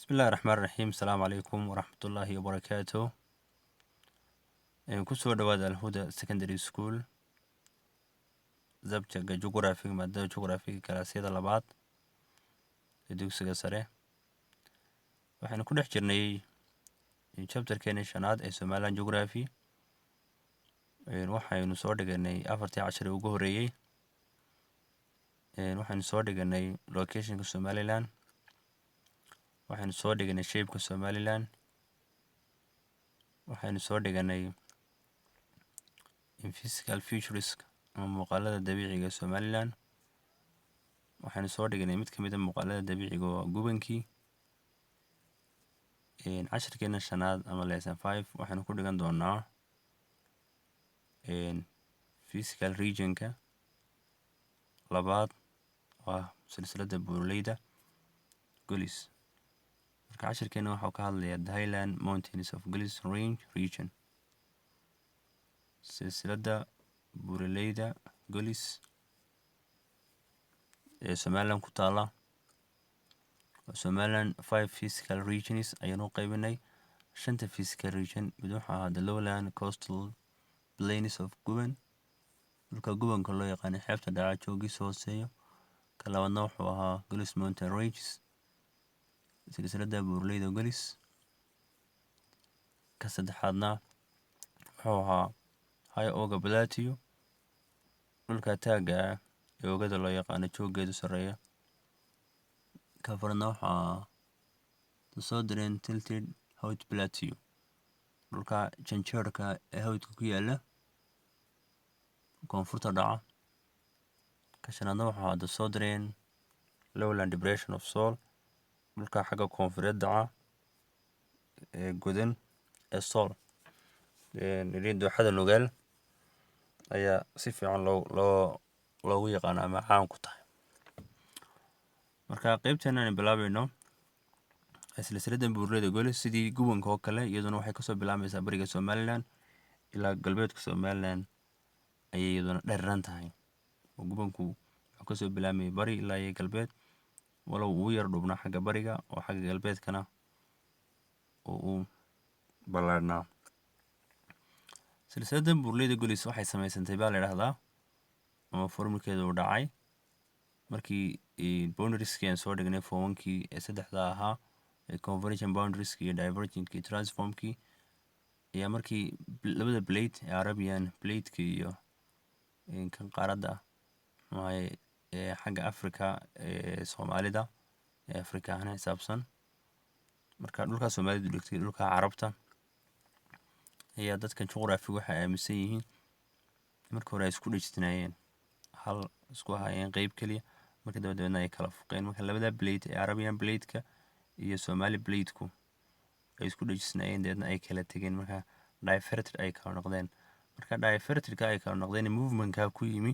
Bismillahi raxmaan raxiim. Asalaamu calaykum waraxmatullaahi wabarakaatu. Kusoo dhawaada Alhuda Secondary School, subjectga geography, maadada geography, kalaasyada labaad ee dugsiga sare. Waxaynu ku dhex jirnay chapterkeeni shanaad ee Somaliland Geography. Waxaynu soo dhiganay afartii cashar ee ugu horreeyey. Waxaynu soo dhiganay locationka Somaliland, waxaynu soo dhiganay shapeka Somaliland, waxaynu soo dhiganay physical features ama muuqaalada dabiiciga ee Somaliland, waxaynu soo dhiganay mid ka mid a muuqaalada dabiiciga oo gubankii. Cashirkeena shanaad ama lesson 5 waxaynu ku dhigan doonaa physical regionka labaad oo ah silsiladda buuraleyda Golis. Marka cashirkeena waxau ka hadlayaa the highland mountains of Golis Range region, silsiladda buuraleyda Golis ee Somaliland ku taala. Somaliland five physical regions ayaanu u qaybinay. Shanta physical region mid wuxuu ahaa the lowland coastal plains of Guban, dhulka gubanka loo yaqaano, xeebta dhaca, joogiisa hooseeyo. Ka labaadna wuxuu ahaa Golis Mountain Ranges, silsiladda buuraleyda Golis. Ka saddexaadna wuxuu ahaa High Oga Plateau, dhulka taagga ah ee oogada loo yaqaano, joogeedu sarreeya. Ka afraadna wuxuu ahaa the southern tilted Hawd Plateau, dhulka janjeerka ee hawdka ku yaala, koonfurta dhaca. Ka shanaadna wuxuu ahaa the southern lowland depression of Sool, dhulka xagga koonfureed dhaca ee godan ee Sool. Dooxada Nugaal ayaa si fiican loogu yaqaano ama caan ku tahay. Marka qeybtan aan bilaabayno, silsiladda buuraleyda Golis, sidii gubanka oo kale, iyaduna waxay kasoo bilaabmaysaa bariga Somaliland ilaa galbeedka Somaliland ayay iyaduna dhereran tahay, oo gubanku wuxuu kasoo bilaabmayay bari ilaa iyo galbeed, walow uu yar dhubnaa xagga bariga oo xagga galbeedkana oo uu ballaadhnaa. Silsiladda buuraleyda Golis waxay samaysantay baa la idhahdaa ama formkeeda uu dhacay markii boundarieski aan soo dhignay form one-kii ee saddexda ahaa, ee convergent boundarieski iyo divergentkii iyo transformkii, ayaa markii labada plate ee Arabian plateka iyo kan qaaradda muxuu ee xagga Africa ee Soomaalida ee Africa ahaan xisaabsan, marka dhulkaa Soomaalidu dhigtay, dhulka Carabta, ayaa dadkan juqraafiga waxay aaminsan yihiin marka hore ay isku dhejisnaayeen, hal isku ahaayeen, qeyb keliya. Marka daba dabeedna ay kala fuqeen. Marka labada plate ee Arabian plateka iyo Somali plateku ay isku dhejisnaayeen, dabeedna ay kala tegeen, marka diverted ay kala noqdeen. Marka divertedka ay kala noqdeen, movementka ku yimi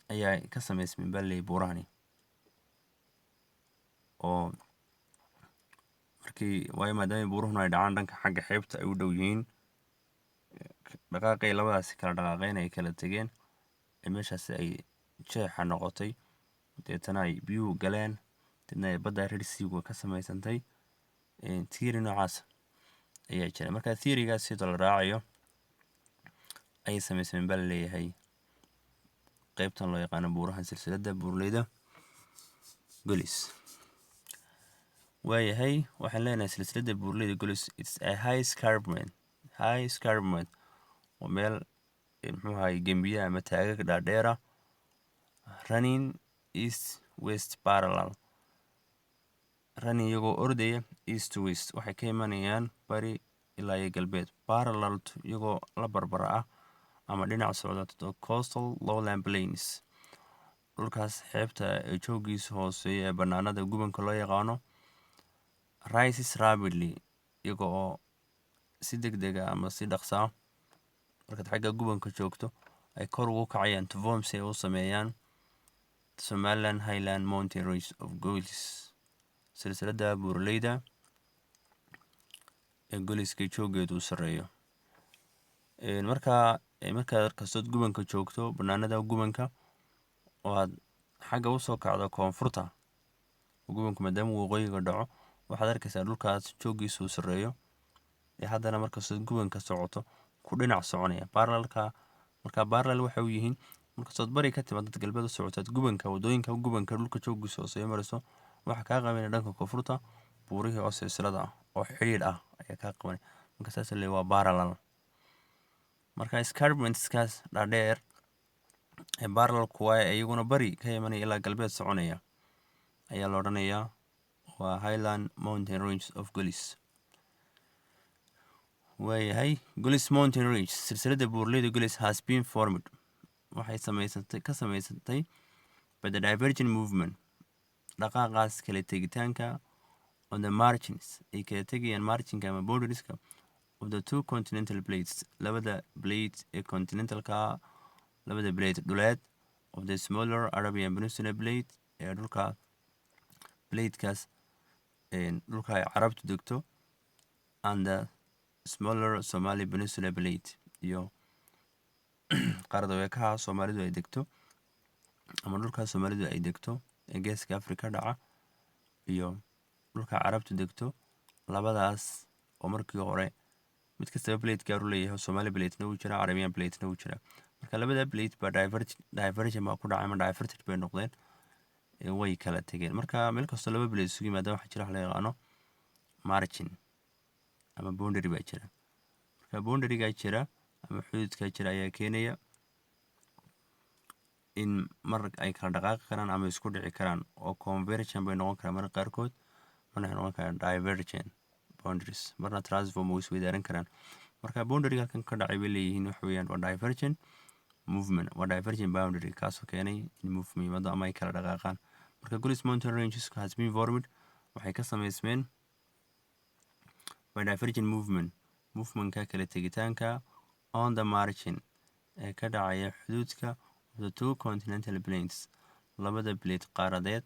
ayaa ka samaysmay baa leeyahay buurahani, oo markii, waayo maadaama buuruhuna ay dhacaan dhanka xagga xeebta ay u dhow yihiin, dhaqaaqay labadaasi kala dhaqaaqeen, ay kala tegeen, ee meeshaasi ay jeexa noqotay, deetana ay biyuhu galeen, deetna ay badda Red Sea ka samaysantay. Theory noocaas ayaa jira. Marka theorygaas sidoo la raacayo ayay samaysameen baa laleeyahay qeybtan loo yaqaano buurahan silsiladda buurleyda Golis. Waayahay, waxaan leenahay silsiladda buurleyda Golis, it's a high escarpment. High escarpment waa meel, muxuu ahay, gembiya ama taagag dhaadheera, running east west parallel, running, iyagoo ordaya, east to west, waxay ka imanayaan bari ilaa iyo galbeed, parallel to, iyagoo la barbara ah ama dhinac socda, to the coastal lowland plains, dhulkaas xeebta ee joogiisa hooseeya ee banaanada gubanka loo yaqaano. Rises rapidly, iyaga oo si deg dega ama si dhaqsa ah, markaad xagga gubanka joogto, ay kor ugu kacayaan, to form, si ay u sameeyaan, Somaliland Highland Mountain Range of Golis, silsiladda buuraleyda ee Goliska joogeedu u sarreeyo. Markaa markaad kastood gubanka joogto, banaanada gubanka, oo aad xagga usoo kacdo koonfurta gubanku, maadaama waqooyiga dhaco, Waxaad arkaysaa dhulkaas jooggiisu uu sarreeyo ee haddana markastoo gubanka socoto ku dhinac soconaya parallelka. Marka parallel waxay u yihiin markastood bari ka timaadad galbeed u socotaad gubanka, wadooyinka gubanka dhulka jooggiisa hooseeyo marayso, waxaa kaa qabanaya dhanka koonfurta buurihii oo silsilada ah oo xidhiidh ah ayaa kaa qabanaya. Marka saas la waa parallel. Marka escarpmentskaas dhaadheer ee parallel kuwa iyaguna bari ka imanaya ilaa galbeed soconaya ayaa la odhanayaa waa Highland Mountain Ranges of Golis. Waayahay, Golis Mountain Range, silsiladda buuraleyda Golis, has been formed, waxay samaysatay, ka samaysatay, by the divergent movement, dhaqaaqaas kala tegitaanka, on the margins, ay kala tegayaan marginka ama boundarieska, of the two continental plates, labada plate ee continentalka, labada plate dhuleed, of the smaller Arabian Peninsula plate, ee dhulka platekaas dhulka ay Carabtu degto, and the smaller Somali Peninsula plate, iyo qaarada weekaha Soomaalidu ay degto ama dhulka Soomaalidu ay degto ee Geeska Afrika dhaca iyo dhulka Carabtu degto. Labadaas oo markii hore mid kastaba plate gaar u leeyahay, Somali platena wuu jiraa, Arabian platena wuu jiraa. Marka labada plate baa diversion baa ku dhacay ama diverted bay noqdeen, way kala tegeen. Marka meel kastoo laba plate isugu yimaadaan waxaa jira wax la yaqaano margin ama boundary baa jira. Marka boundarygaa jira ama xuduudkaa jira ayaa keenaya in mar ay kala dhaqaaqi karaan ama isku dhici karaan, oo convergent bay noqon karaan marka qaarkood, marna waxay noqon karaan divergent boundaries, marna transform way isweydaaran karaan. Marka boundary halkan ka dhacay bay leeyihiin waxa weeyaan waa divergent movement, waa divergent boundary, kaasoo keenay in movement yimaado ama ay kala dhaqaaqaan. Marka Golis Mountain Ranges has been formed, waxay ka samaysmeen, by divergent movement, movementka kala tegitaanka, on the margin, ee ka dhacaya xuduudka, of the two continental plates, labada plate qaaradeed,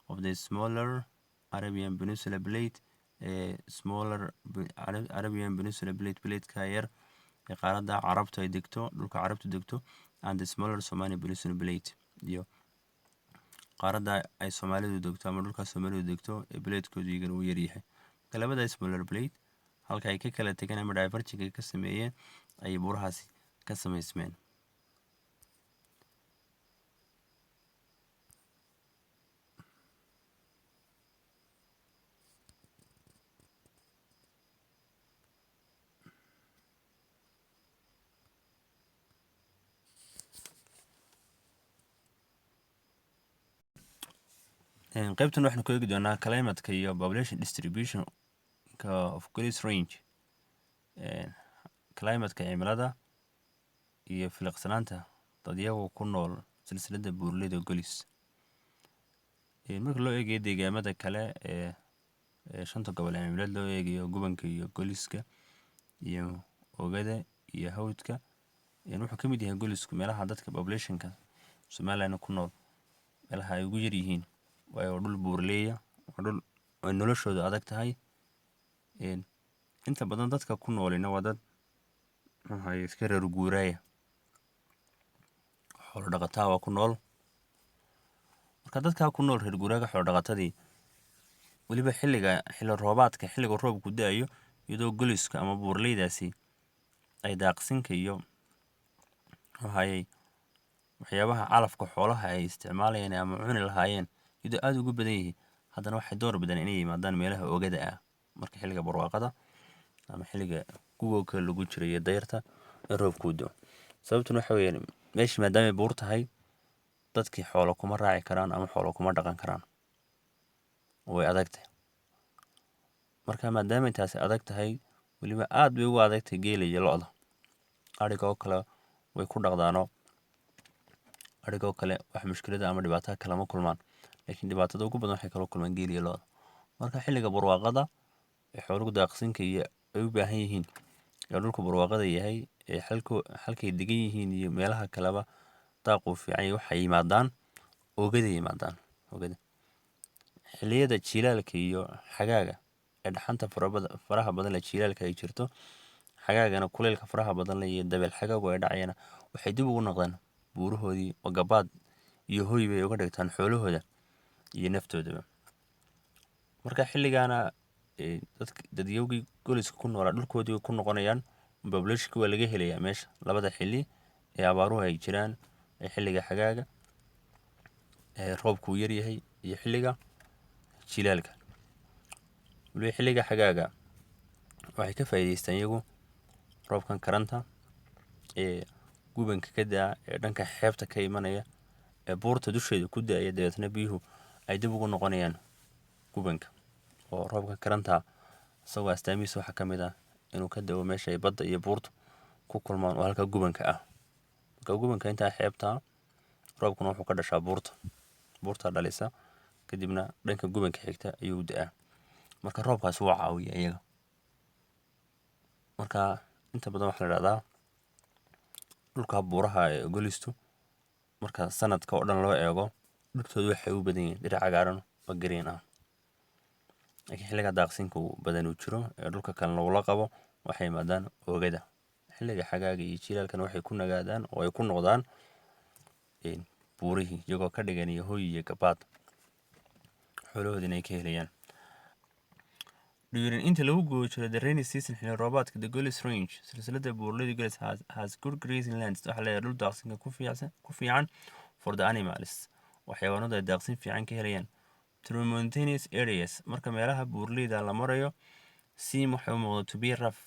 of the smaller Arabian Peninsula plate, ee smaller Arabian Peninsula plate, plateka yar ee qaaradda Carabtu ay degto, dhulka Carabtu degto, and the smaller Somali Peninsula plate, iyo qaaradda ay Soomaalidu degto ama dhulka Soomaalidu degto ee platekoodu iyagana uu yaryahay. Marka labada smaller plate halka ay ka kala tegeen ama divergenka ka sameeyeen ayay buurahaasi ka samaysmeen. Qaybtan waxaynu ku eegi doonaa climateka iyo population distribution of Golis Range, climateka, cimilada iyo filiqsanaanta dadyagu ku nool silsiladda buuraleyda Golis. Marka loo eegayo deegaamada kale ee shanta gobol ee cimilada loo eegayo, gubanka iyo Goliska iyo Oogada iyo Hawdka, wuxuu ka mid yahay Golisku meelaha dadka populationka Somaliland ku nool meelaha ay ugu yar yihiin, waayo waa dhul buuraleya, waa dhul ay noloshoodu adag tahay. Inta badan dadka ku noolina waa dad muxuu iska reer guuraaya, xoolo dhaqataa waa ku nool. Marka dadkaa ku nool reer guuraaga, xoolo dhaqatadii, weliba xilliga xilli roobaadka, xilliga roobku da-ayo, iyadoo Goliska ama buuraleydaasi ay daaqsinka iyo waxayay waxyaabaha calafka xoolaha ay isticmaalayeen ama cuni lahaayeen iyadoo aada ugu badan yihiin, haddana waxay door bidaan inay yimaadaan meelaha oogada ah marka xilliga barwaaqada ama xilliga gugowka lagu jiro iyo dayrta ee roobku da'o. Sababtuna waxa weeyaan meeshii maadaamay buur tahay, dadkii xoolo kuma raaci karaan ama xoolo kuma dhaqan karaan, way adag tahay. Marka maadaamay taasi adag tahay, weliba aad bay ugu adag tahay geela iyo lo'da, adhiga oo kale way ku dhaqdaano, adhiga oo kale wax mushkilada ama dhibaatada kalama kulmaan, laakiin dhibaatada ugu badan waxay kala kulmaan geela iyo lo'da. Marka xilliga barwaaqada ee xooluhu daaqsinka iyo ay u baahan yihiin ee dhulku barwaaqada yahay ee halku halkay degan yihiin iyo meelaha kaleba daaqu fiican yahay, waxay yimaadaan oogada, yimaadaan oogada. Xilliyada jiilaalka iyo xagaaga ee dhaxanta faraha badan leh jiilaalka ay jirto, xagaagana kuleylka faraha badan leh iyo dabeel xagaagu ay dhacayana, waxay dib ugu noqdaan buurahoodii oo gabaad iyo hoy bay uga dhigtaan xoolahooda iyo naftoodaba. Marka xilligaana Dadk dadyowgii Goliska ku noolaa dhulkoodii way ku noqonayaan. Populationki waa laga helayaa meesha labada xilli ee abaaruhu ay jiraan, ee xilliga xagaaga ee roobku uu yaryahay iyo xilliga jilaalka. Waliba xilliga xagaaga waxay ka faa'iidaystaan iyagu roobkan karanta ee gubanka ka daa ee dhanka xeebta ka imanaya ee buurta dusheeda ku daaya, dabeetna biyuhu ay dib ugu noqonayaan gubanka. Oo roobka karanta isagoo astaamihiisa waxaa ka mid ah inuu ka da'o meesha ay badda iyo buurtu ku kulmaan, oo halka gubanka ah. Marka gubanka intaa xeebta, roobkuna wuxuu ka dhashaa buurta, buurtaa dhalisa, kadibna dhanka gubanka xigta ayuu u da'aa. Marka roobkaasi wuu caawiya iyaga. Marka inta badan waxaa la idhahdaa dhulka buuraha ee Golistu, marka sanadka oo dhan loo eego, dhirtoodu waxay u badan yihiin dhir cagaaran oo green ah, laakiin xilliga daaqsinka uu badan uu jiro ee dhulka kalena uu la qabo, waxay yimaadaan oogada. Xilliga xagaaga iyo jilaalkana waxay ku nagaadaan oo ay ku noqdaan buurihii, iyagoo ka dhiganaya hoy iyo gabaad, xoolahoodina ay ka helayaan. During, inta lagu guda jiro, the rainy season, xilli roobaadka, the Golis Range, silsilada buuraleyda Golis, has good grazing lands, waxaa leeyahay dhul daaqsinka ku fiican for the animals, oo xayawaanadu ay daaqsin fiican ka helayaan. Through mountainous areas, marka meelaha buuraleyda la marayo, seem, waxay u muuqda, to be rough,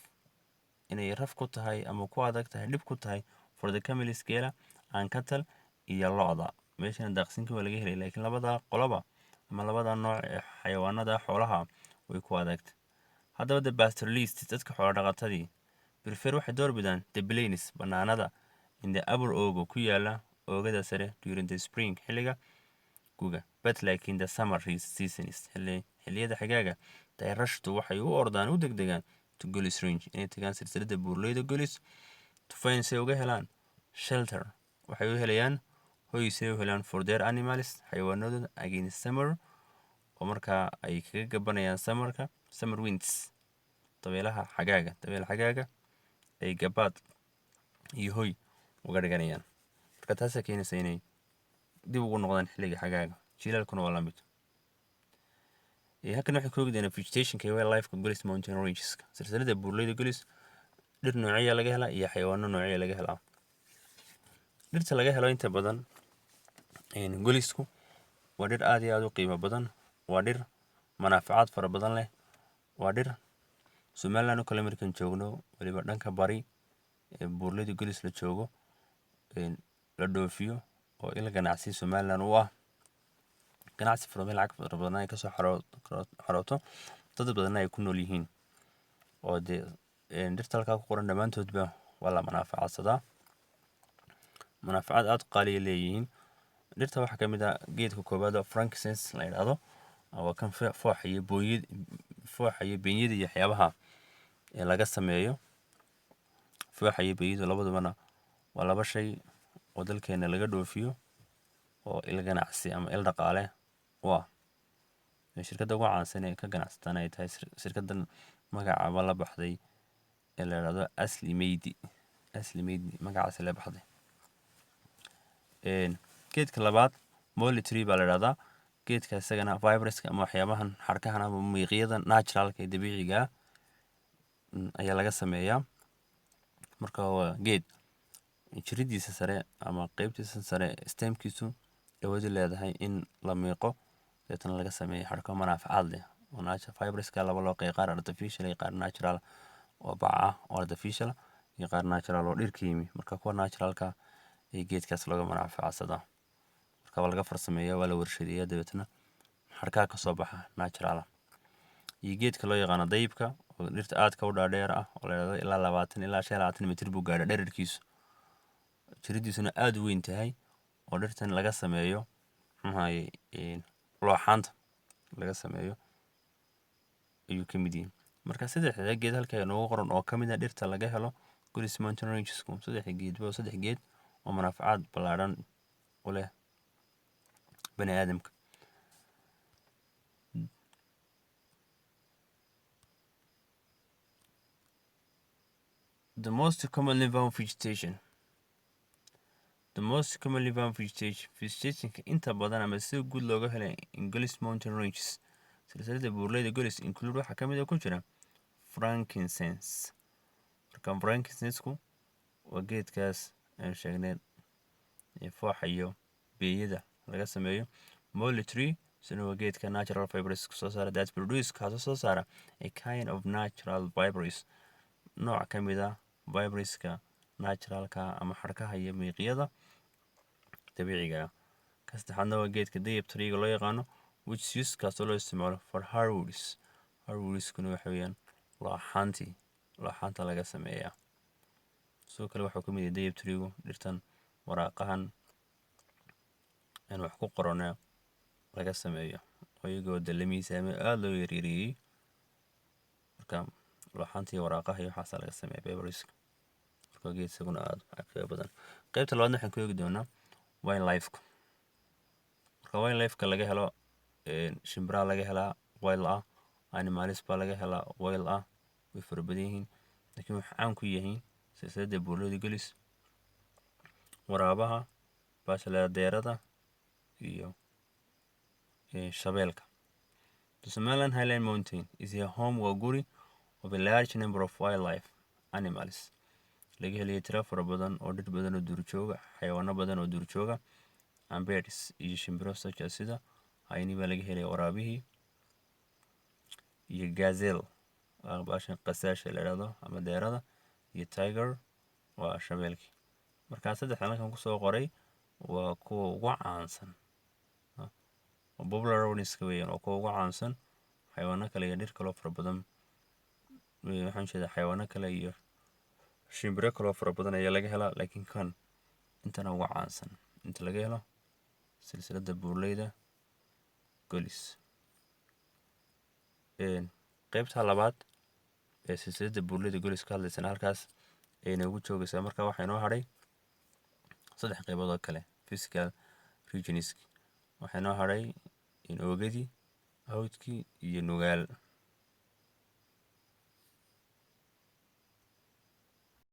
inay rough ku tahay ama ku adag tahay, dhib ku tahay, for the camels, geela, and cattle, iyo lo'da. Meeshana daaqsinka waa laga helay, laakiin labada qoloba ama labada nooc ee xayawaanada xoolaha way ku adagtay. Haddaba the pastoralist, dadka xoola dhaqatadii, prefer, waxay doorbidaan, the plains, banaanada, in the upper ogo, ku yaala oogada sare, during the spring, xilliga guga. But, laakiin, the summer seasons, xilliyada xagaaga, they rush to, waxay u ordaan, u degdegaan, to Golis Range, inay tagaan silsilada buurleyda Golis, to find, si ay uga helaan, shelter, waxay u helayaan hoy, si ay u helaan, for their animals, xayawaanadooda, against summer, oo markaa ay kaga gabanayaan summerka, summer winds, dabeelaha xagaaga, dabeel xagaaga ay gabaad iyo hoy uga dhiganayaan. Marka taasaa keenaysa inay dib ugu noqdaan xilliga xagaaga. Jilaalkuna waa la mid. Halkan waxay ku eegi doonaa vegetationka iyo wildlife-ka Golis Mountain Rangeska. Silsilada buurleyda Golis dhir noocyaa laga helaa iyo xayawaano noocya laga helaa? Dhirta laga helo inta badan Golisku waa dhir aad iyo aad u qiimo badan, waa dhir manaafacaad fara badan leh, waa dhir Somaliland oo kale markaan joogno, weliba dhanka bari ee buurleyda Golis la joogo, la dhoofiyo oo il ganacsi Somaliland u ah, ganacsi fara badan, lacag fara badan ay kasoo xarooto, dad badanna ay ku nool yihiin. Oo dee dhirta halkaa ku qoran dhammaantoodba waa la manaafacaadsadaa, manaafacaad aad u qaaliya leeyihiin. Dhirta waxaa ka mid ah geedka koowaad oo frankincense la yidhaahdo. Waa kan fooxa iyo booyad, fooxa iyo benyada iyo waxyaabaha ee laga sameeyo. Fooxa iyo benyadu labadubana waa laba shay oo dalkeena laga dhoofiyo oo il ganacsi ama il dhaqaale u ah. Shirkadda ugu caansan ee ka ganacsatana ay tahay shirkaddan magacaaba la baxday ee la yidhahdo Asli Maydi. Asli Maydi magacaasi la baxday. Geedka labaad Molly tree baa la yidhahdaa. Geedka isagana fiberska ama waxyaabahan xarkahan ama miiqyada naturalka ee dabiiciga ah ayaa laga sameeyaa. Marka waa geed jiridiisa sare ama qeybtiisa sare, stemkiisu, awood u leedahay in la miiqo, deetana laga sameeyo xarko manaafacaad leh oo natural fiberska. Laba loo qeyb: qaar artificial iyo qaar natural oo bac ah oo artificial iyo qaar natural oo dhir ka yimi. Marka kuwa naturalka ee geedkaas looga manaafacaadsadaa, marka waa laga farsameeyaa, waa la warshadeeyaa, dabeetana xarkaha kasoo baxa natural ah. Iyo geedka loo yaqaano dayibka, oo dhirta aadka u dhaadheer ah, oo la yidhahdo ilaa 20 ilaa 25 mitir buu gaadha dhererkiisu, jiridiisuna aada u weyn tahay, oo dhirtan laga sameeyo, muxuu ahaye, looxaanta laga sameeyo ayuu ka mid yihi. Marka saddexda geed halka inoogu qoran oo ka mid ah dhirta laga helo Golis Mountain Rangesku, saddex geedba waa saddex geed oo manaafacaad ballaadhan u leh bani aadamka. The most commonly found vegetation. The most commonly found vegetation, vegetationka inta badan ama sida guud looga helay in Golis Mountain Ranges, silsilada buurleyda Golis, Silsilada buurleyda Golis include, waxaa kamid a ku jira frankincense. Marka frankincense-ku waa geedkaas aynu sheegnay ee fooxa iyo beeyada laga sameeyo. Molly tree isna waa geedka natural fibers soo saara, that produce, kaasoo soo saara a kind of natural fibers, nooc ka mid ah fiberska naturalka ama xadhkaha iyo miiqyada dabiiciga ah. Ka saddexaadna waa geedka dayab tree-ga loo yaqaano, which is used, kaasoo loo isticmaalo for hardwoods. Hardwoodskuna waxa weeyaan looxaantii, looxaanta laga sameeyaa. Sidoo kale waxuu ka mid yahay dayab tree-gu dhirtan waraaqahan aan wax ku qorano laga sameeyo, oo iyagoo de la miisaamay, aada loo yaryariyey. Marka looxaanta iyo waraaqaha iyo waxaasaa laga sameeya, paperska. Marka geed isaguna aada qiimo badan. Qaybta labaadna waxaan ku eegi doonaa wildlife-ka. Marka wildlife-ka laga helo shimbiraha laga helaa wild ah, animals baa laga helaa wild ah, way fara badan yihiin, laakiin waxay caan ku yihiin silsilada buurleyda Golis waraabaha, baasha deerada iyo shabeelka. The Somaliland Highland Mountain is a home, waa guri, of a large number of wildlife animals, laga helayo tiro fara badan oo dhir badan oo duurjooga, xayawaano badan oo duurjooga, and birds, iyo shimbiro, such as, sida hyena baa laga helaya, waraabihii, iyo gazelle, baashan qasaasha la idhahdo ama deerada, iyo tiger, waa shabeelkii. Markaa saddexdan halkan kusoo qoray waa kuwa ugu caansan, popular oneska weeyaan, waa kuwa ugu caansan. Xayawaano kale iyo dhir kaloo fara badan, waxaan jeedaa xayawaano kale iyo shimbiro kaloo fara badan ayaa laga helaa, laakiin kan intana ugu caansan inta laga helo silsiladda buurleyda Golis. Qaybta labaad ee silsiladda buurleyda Golis ka hadlaysana halkaas ayay noogu joogaysaa. Marka waxaa inoo hadhay saddex qaybood oo kale physical regions. Waxaa inoo hadhay Oogadii, Hawdkii iyo Nugaal.